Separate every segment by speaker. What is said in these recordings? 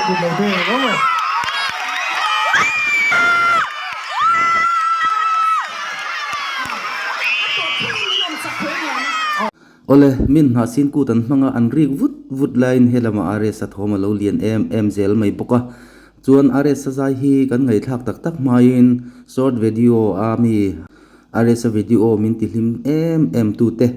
Speaker 1: kut lo thei ang awm e.
Speaker 2: Awle, min hnah sin kut an hmang a, an rik vut vut laiin he lamah RS a thawm a lo lian em em zel mai bawk a. Chuan RS a zai hi kan ngaihthlak tak tak hmain short video a mi RS a video min ti hlim em em tute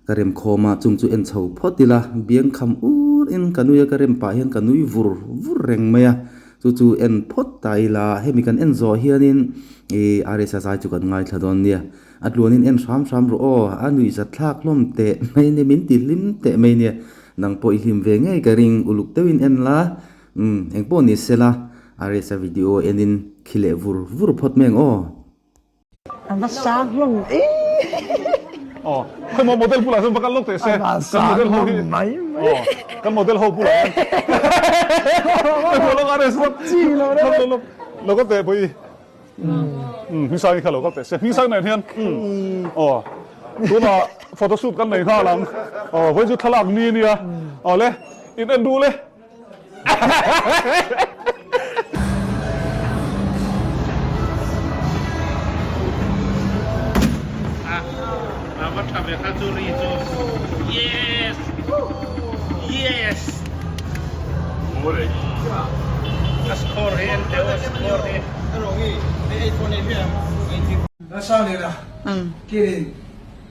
Speaker 2: ka rem khawm a, chung chu en chho phawt ila biang kham ur in ka nui a, ka rem pah hian ka nui vur vur reng mai a, chu chu en phawt ta ila hemi kan en zawh hianin ih RS a zai chu kan ngaithla dawn nia. A tluanin en hram hram rawh aw, a nuihzat thlak hlawm teh mai nia, min ti hlim teh mai nia, nang pawh i hlim ve ngei ka ring, uluk deuhin en la, umm engpawh ni sela, RS-a video enin khi leh vur vur phawt mai ang aw.
Speaker 3: A va sang hlawm e.
Speaker 4: Aw, khawi maw model bulah chuan va kal lawk teh se.
Speaker 3: A va sang hlawm mai mai.
Speaker 4: Aw, kan model ho bulah hian. Khawi maw lawk RS lawk.
Speaker 3: Chi lo reng.
Speaker 4: Lo kal teh pawh i. Hmingsangi kha lo kal teh se. Hmingsang nen hian aw tunah photo shoot kan nei nghal ang. Aw vawiin chu thlalak ni ania. Aw le in en duh le.
Speaker 5: A va tha ve kha chu ri chu. Yes! Yes! A score hi en teh u, a score hi.
Speaker 6: Nasa nena kirin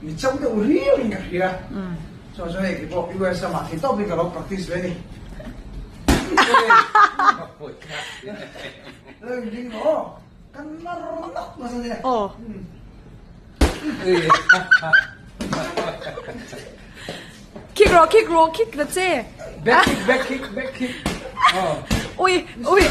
Speaker 6: mi chauh deuh riau in ka hria chuan chuan hei keipawh US lamah thei tawp in ka lo practice ve a ni.
Speaker 7: Kick rawh kick rawh kick ta che.
Speaker 6: Back kick back kick back kick.
Speaker 7: Ui ui.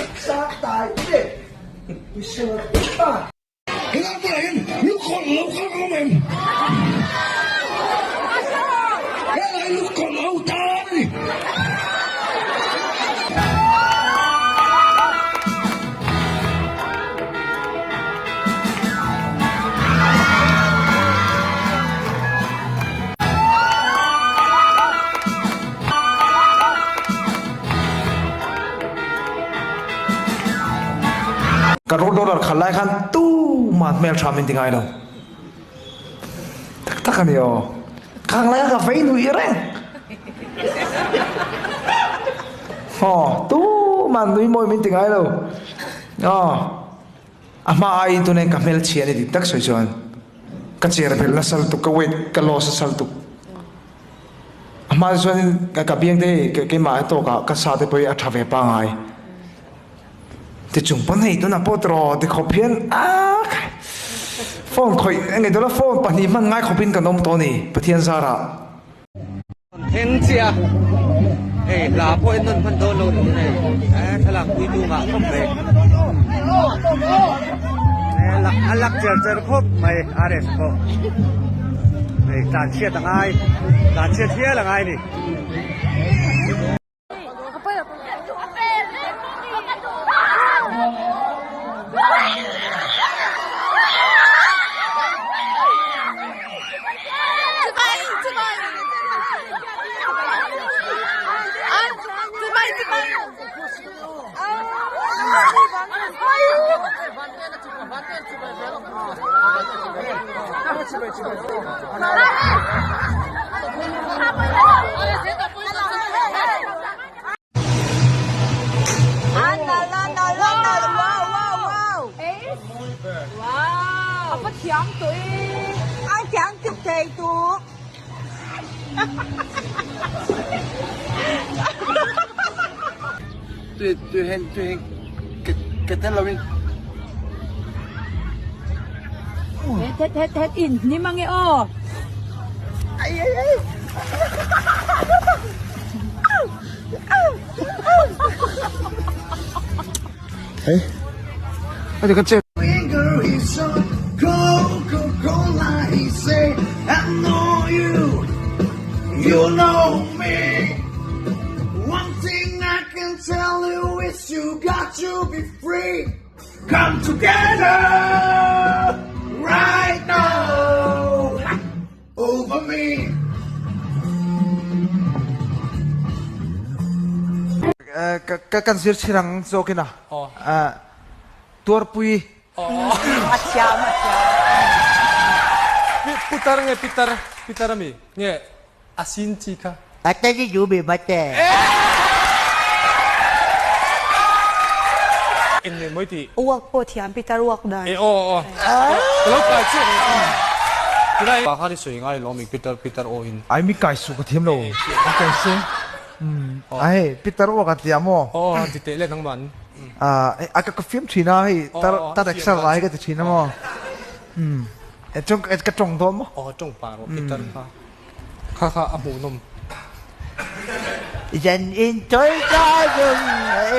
Speaker 6: Ka road roller khalh lai khan tumah hmeltha min ti ngai lo. Tak tak a ni aw. Khang lai kha ka vei nuih reng. Aw tumah nui mawi min ti ngai lo. Aw a hma aiin tunah ka hmelchhia a ni dik tak sawi chuan ka cher belh nasa lutuk ka weight ka loss nasa lutuk. A hma chuan ka biang te hei keimah tawkah ka sa te pawh hi a tha ve pangai. Ti chung pawn hei tunah pawh tiraw ti khawp hian ah phone khawih eng nge tuna phone pahnih hman ngai khawpin kan awm tawh a ni Pathian zarah.
Speaker 8: Then chiah hei hla pawh en nawn hman dawn lo niin hei eh thlalak pui tu ngah khawp mai eh lak a lak cher cher khawp mai RS pawh hei tlan chhiat a ngai tlan chhiat hial a ngai a ni.
Speaker 6: Ka kan zir chhin ang zawkin a. Tuarpui.
Speaker 7: A thiam a thiam.
Speaker 1: Putar nge pitar pitar ami nge a sin chi kha.
Speaker 3: Ate ji ju bi mate.
Speaker 1: Eng nge mawi tih.
Speaker 7: Uak pawh thiam pitar uak dan.
Speaker 1: E aw aw ka lo kai chiah ang. Tunai pa khan i sawi ngai lo mi pitar pitar aw in.
Speaker 6: Ai mi kai suh ka thiam lo. Kai se. Ai pitar uak a tia maw.
Speaker 1: Aw ti teh leh nangman.
Speaker 6: A ka fiam thin a hei tar exer lai ka ti thin a maw. Ka tawng dawn maw.
Speaker 1: Aw tawng pah rawh pitar kha. Kha kha a hmuh nawm.
Speaker 3: Zan in chawi ka zum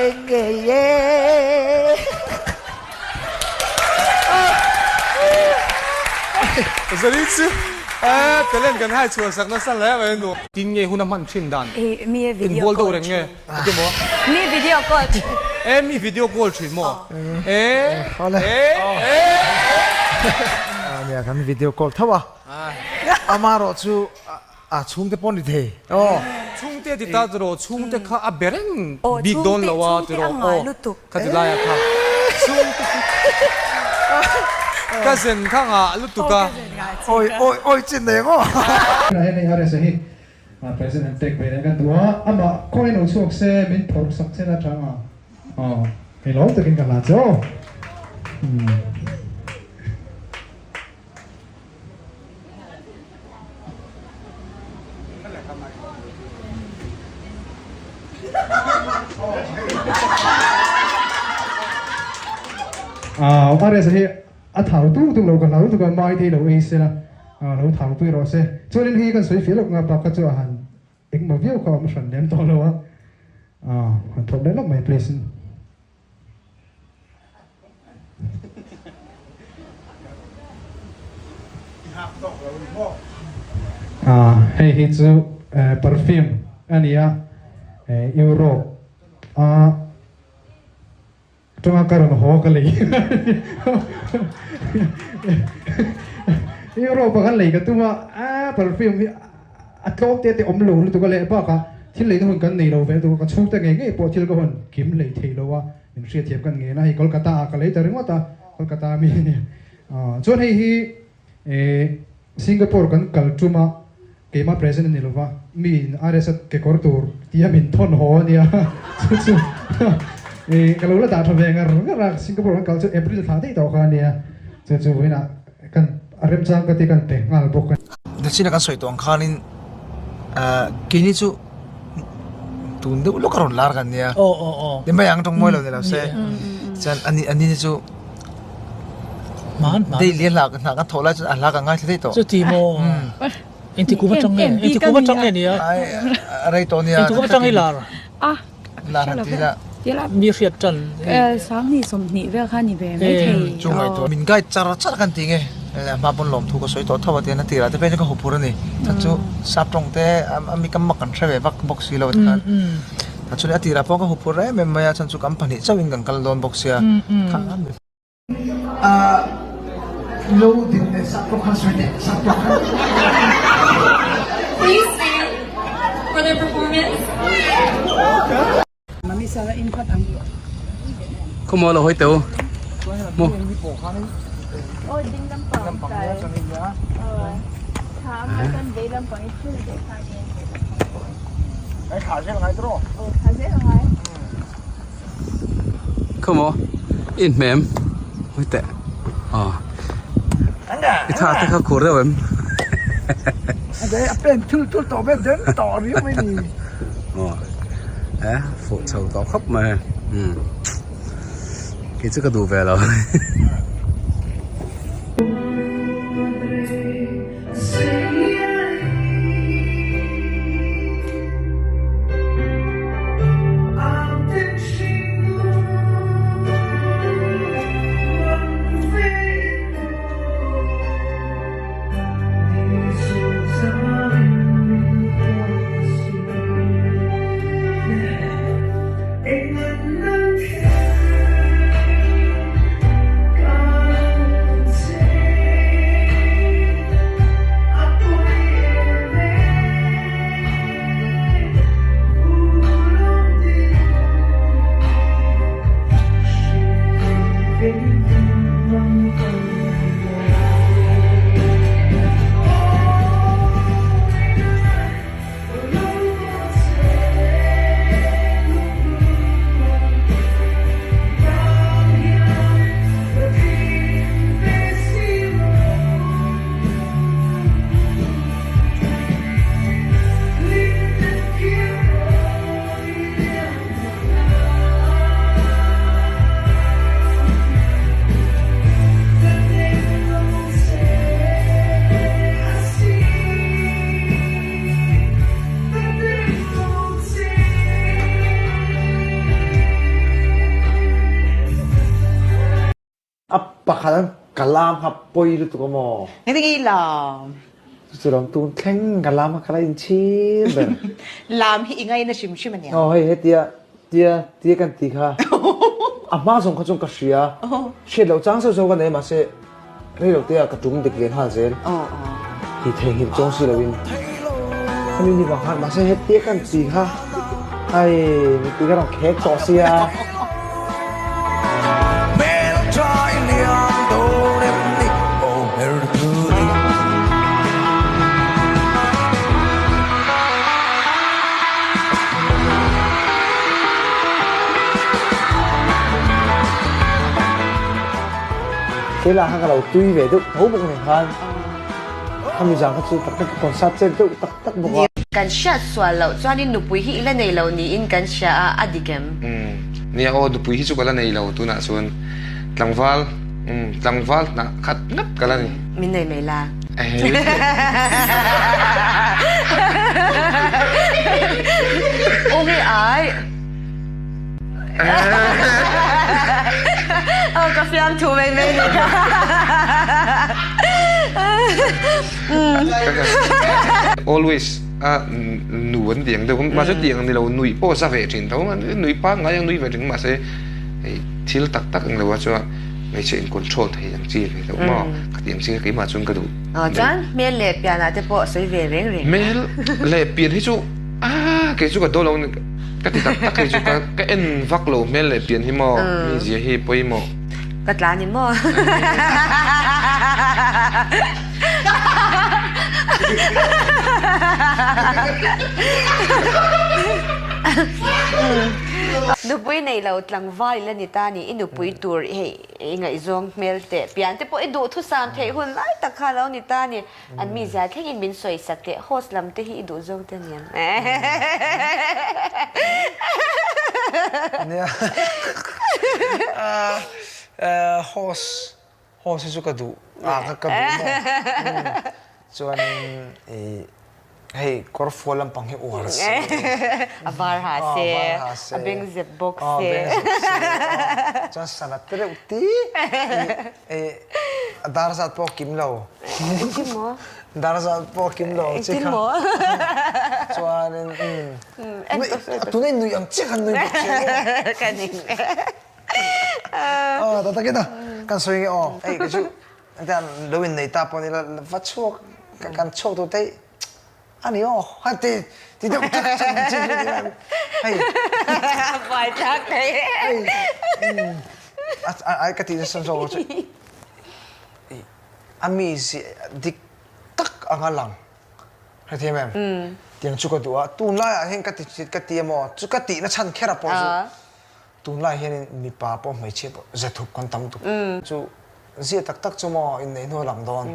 Speaker 3: eng ngei e.
Speaker 1: Zan in chu talent kan hai chhuah sak nasa hle mai a nu. Tin nge hun a hman thin dan.
Speaker 7: Mi
Speaker 1: In bual deuh reng nge a ti maw?
Speaker 7: Mi video call thin.
Speaker 1: E mi video call thin maw? E e e.
Speaker 6: Nia kan video call tho a. Amarawh chu a chhungte pawh ni thei aw.
Speaker 1: Chhungte ti ta tiraw chhungte kha a be reng bik dawn lo a tiraw aw kha ti laia kha chhungte ka zen kha ngah lutuk a.
Speaker 6: Awi awi awi chin nei ang aw.
Speaker 9: Hei RSA hi present an pek ve leh kan duh a, amah khawngaih lo chhuak se min phawrh sak che la tang a, aw hei lawm takin ka hla che aw. RS hi a thau tuk tuk lo ka hlau tuk a mai thei lo ei sela lo thau pui rawh se chuanin hei kan sawi fiah lawk nga bak kha chu a han engmaw viau kha a awm hran lem tawh lo a han thawp leh lawk mai please in. Hei hi chu perfume a ni a, Europe a tanga ka rawn haw ka lei Europe a kan lei ka tum a, perfume hi A tlawm te te awm lo lutuk a leh bakah thil leina hun kan nei lo ve lutuk a, ka chhungte ngei ngei pawh thil ka hawn kim lei thei lo a, min hriatthiam kan ngen a, hei Kolkata ah ka lei ta ringawt a, Kolkata mi a nia. Chuan hei hi Singapore kan kal tum a, keimah present a ni lo va, mi in RS a kekawr tur tia min thawn haw a nia, chu chu ka lo la dah tha ve ngar ngar a, Singapore kan kal chu April thla daih tawh kha a nia, chu chu vawiinah Kan a remchang ka ti kan pe nghal bawk a.
Speaker 6: Nachina kan sawi tawh ang khanin keini chu tun deuh lawk a rawn lar kan nia. Ni mai ang tawng mawi lo ni lo se. Chuan ani ani ni chu daily a hla hna kan thawh lai chuan a hla kan ngaithla daih tawh.
Speaker 10: Chuti maw? Engti kum atang nge? Engti kum atang nge nia?
Speaker 6: Rei tawh nia.
Speaker 10: Engti kum atang i lar?
Speaker 6: Lar han ti la.
Speaker 10: Mi hriat tan.
Speaker 7: Sanghnih sawmhnih vel kha ni ve mai thei.
Speaker 6: Chu ngaihtuah min guide char char kan ti nge. Hma pawn lawmthu ka sawi tawh tho a tian a tirah te phei chu ka huphur a ni. Chan chu sap tawng te a mi kam mak kan hre ve vak bawk si lo a ti khan. Tah chuan a tirah pawh ka huphur em em mai a chan chu kan pahnih chauhin kan kal dawn bawk sia. Lo din leh sap tawng khan sawi teh sap tawng khan.
Speaker 11: Please stand for their performance.
Speaker 2: Khawmaw lo hawi teh u maw. Khawmaw i inhmem hawi teh aw i tha te kha khur deuh em. Aw e fuh chho tawh khawp mai umm kei chu ka duh ve lo.
Speaker 6: Pakhat an ka lam kha pawi lutuk a maw?
Speaker 12: Engtin i lam?
Speaker 6: Chu lam tun thleng ka lam kha ka la inchhir ber.
Speaker 12: Lam hi i ngaina hrim hrim a nia.
Speaker 6: Aw hei hetia tia tia kan ti kha a hma zawng kha chuan ka hria. Hriat loh chang zeuh zeuh ka nei mahse rei lo te ah ka tum dik ve nghal zel. Ti theihnghilh chuang si loin khami ni vang khan mahse hetia kan ti kha hei mipui ka rawn khek tawh sia. Keilah khan ka lo tui ve deuh tho bawk nen khan khami zan kha chu tak tak ka concert chet deuh tak tak bawk a.
Speaker 13: Kan hriat sual loh chuanin nupui hi i la nei lo niin kan hria a, a dik em?
Speaker 14: Umm nia aw nupui hi chu ka la nei lo tunah chuan tlangval umm tlangval hnah khat ngat ka la ni.
Speaker 13: Min nei mai la. Aw nge ai. Aw ka fiam thu mai mai ni kha.
Speaker 14: Always a nu an ti ang deuh mahse tiang ni lo nuih pawh za ve thin tho nuih pangngai ang nui ve thin mahse hei thil tak tak ang lo a chuan hmeichhe in control thei ang chi ve deuh maw ka ti ang chi kha keimah chuan ka duh.
Speaker 13: Aw chuan hmel leh pian ah te pawh sawi ve reng reng a.
Speaker 14: Hmel leh pian hi chu ah kei chu ka daw lo Ka ti tak tak hei chu ka ka en vak lo hmel leh pian hi maw mi zia hi pawimawh.
Speaker 13: Ka tla ni maw. Nupui nei lo tlangval ila ni ta ni i nupui tur hei i ngaihzawng hmel teh pian te pawh i duhthusam theih hun lai tak kha lo ni ta ni. An mi zia thlengin min sawi sak teh, host lam te hi i duh zawng te aniang.
Speaker 6: Nia host host hi chu ka duh a ka ka duh maw chuanin i hei kawr fual lampang hi uar se
Speaker 13: a var ha se a beng zep bawk se
Speaker 6: chuan sana te reuh ti A dar zat pawh kim lo.
Speaker 13: Engtin maw?
Speaker 6: Dar zat pawh kim lo chi kha.
Speaker 13: Engtin maw?
Speaker 6: Chuanin tuna in nui ang chiah khan nui bawk si maw?
Speaker 13: Ka ning.
Speaker 6: Aw ta takin a kan sawi nge aw. Hei kei chu engtiang lo in nei ta pawh ni la va chhuak kan chhuak tur te hi A ni aw, ha ti ti deuh tak tak ang chi hi hei.
Speaker 13: A buai thlak thei.
Speaker 6: Hei a ai ka tih nasa zawk chu a mi ziah dik tak anga lang hrethiam em? Tiang chu ka duh a, tunlaiah hian ka ti ka ti emaw chu ka tihna chhan kher a pawh chu tunlai hianin mipa pawh hmeichhia pawh zathup kan tam tuk chu Ziah tak tak chu maw inneih hnu a lang dawn.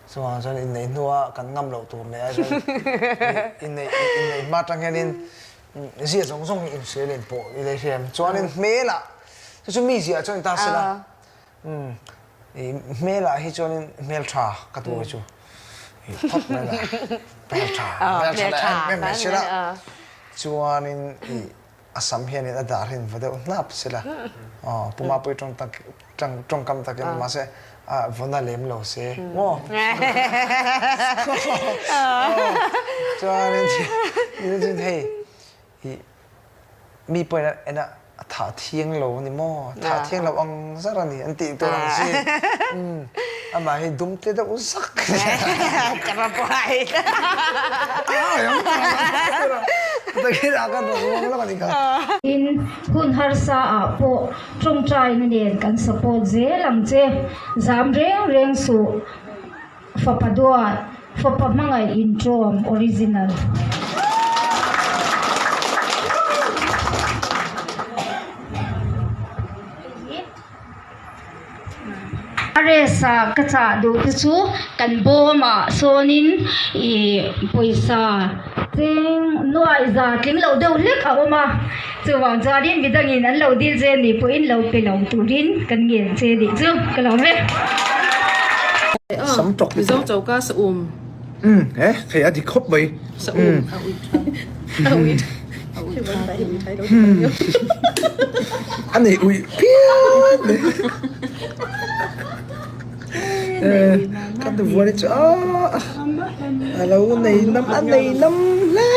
Speaker 6: Chuvang chuan inneih hnua kan ngam loh tur leh ai chuan inneih inneih hma atang hianin ziah zawng zawng hi inhria leh inpawh i lei hria em. Chuanin hmelah chu chu mi ziah chuan ta sela umm i hmelah hi chuanin hmeltha ka tur hi chu phawt mai la hmeltha hmeltha leh em em mai sela chuanin i A sam hianin a dar hian va deuh hnap sela aw Pu Mapui tawng tak tawngkam takin mahse a vawn a lem lo se maw chuanin chuan hei ih mi pawhin a en a a thah thiang lo a ni maw thah thiang lo ang zar a ni an tih tur ang chi amah hi dum te deuh zak
Speaker 15: Tin, hun harsa ah pawh tawngtaina nen kan support zel ang che. Zam reng reng suh fapa duat, fapa hmangaih intawm original. A rest ah ka chah duh te chu kan bawm ah sawnin ih pawisa cheng nuai za tling loh deuh hlek a awm a chuvang chuanin midangin an lo dil che nih pawhin lo pe lo turin kan ngen che tih chu ka lo ve.
Speaker 6: Sam tawk
Speaker 16: Mizo choka sa um.
Speaker 6: Umm he hei a dik khawp mai.
Speaker 16: Sa um a ui tha. A ui tha. A ui tha.
Speaker 6: A nei ui phian mai. Ka nuvuani chu aah a lo nei nam a nei nam hle.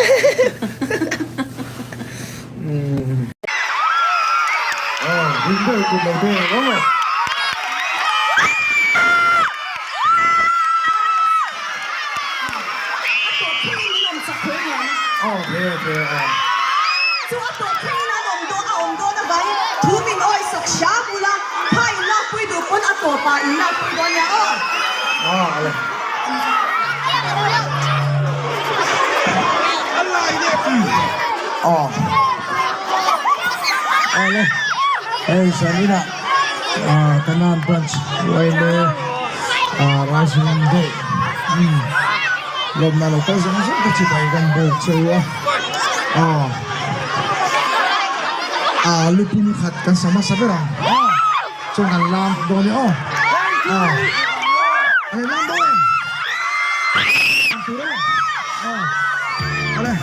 Speaker 17: Chu a tawp thlengin an awm dawn a awm dawn avangin thu min awisak hram ula, kha in lakpui duh pawn a tawpah in lakpui dawn nia aw.
Speaker 6: Awle hei zaninah Kanan branch yma Rising Day lawmna lo kal zawng zawng te chibai kan bawk che u a aw lupum khat kan sa hmasa ber ang chuan kan lam dawn e aw aw lam dawn em tur em aw awle.